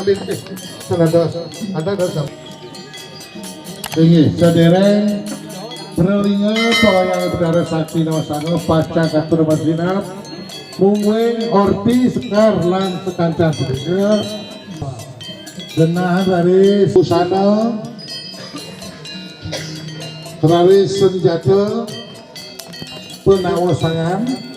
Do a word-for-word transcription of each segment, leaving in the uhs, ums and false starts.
Sangados, ada ada sam-, inggih, sadéréng pralingga Pawayang Betara Sakti Nawasanga pacang katur masinap, mungguing orti sekar lan sakancan sadaya. Genah raris busana, raris senjata, panawasangan.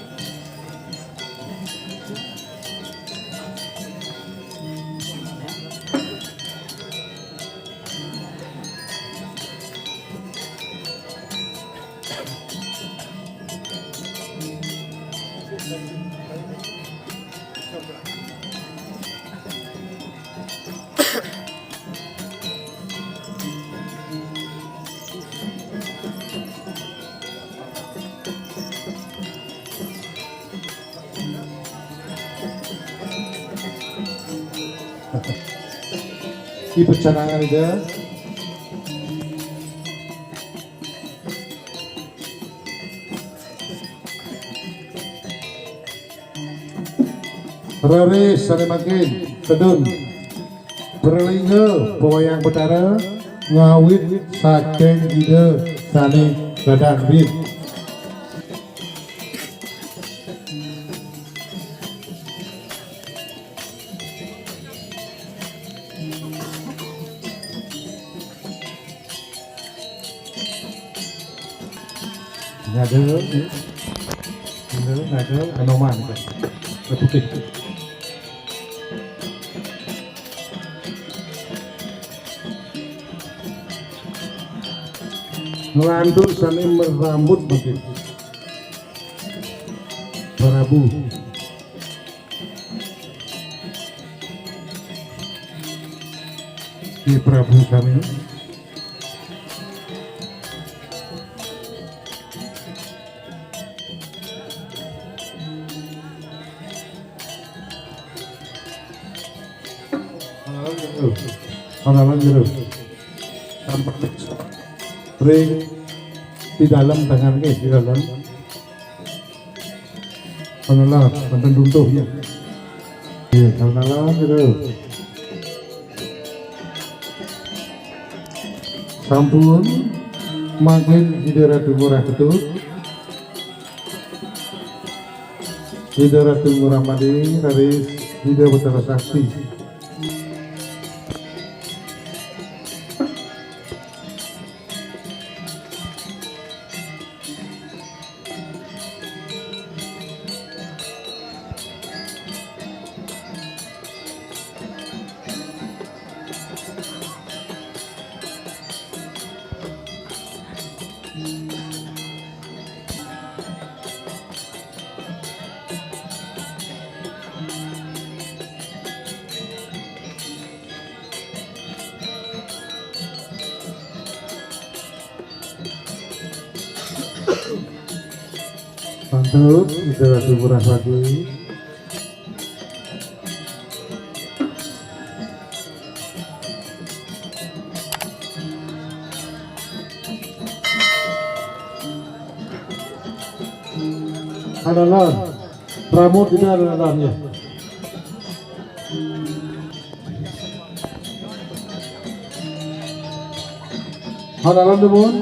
Ibu canangan ida. Raris sané mangkin, sedun. Pralingga Pawayang Betara ngawit saking Ida sané gadang rit. Ngada, ngada, ngada, Anoman. Putih. Nglantur sané merambut mungkin. Prabu. Di Prabu kami. Pangalaman jero. Pangalaman jero. Sampai ring di dalam tangan, nggih, di dalam. Alon-alon, sampun runtuh ya. Nggih, alon-alon gitu. Sampun mangkin Ida Ratu Ngurah Ketut. Ida Ratu Ngurah Madi, raris Ida Betara Sakti. Pantun, Ida Ratu Ngurah Madi. Alon-alon. Pramod Ida alon-alon ya. Alon-alon nuwun,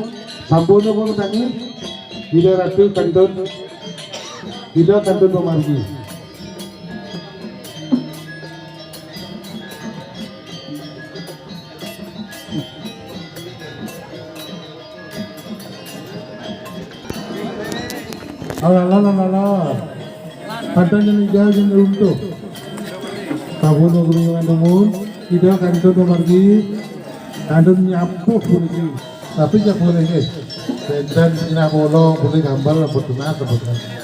sampun nuwun tangi. Ida Ratu kantun, Ida kantun pamargi. Alala, alala. Kadang yang tinggal yang runtuh. Tahun dua ribu enam, Ida kantun pamargi, kantun nyapuh puniki. Tapi jak boleh, nggih. Bendan pina bolo, boleh gambar, rambut tunas, rambut tunas.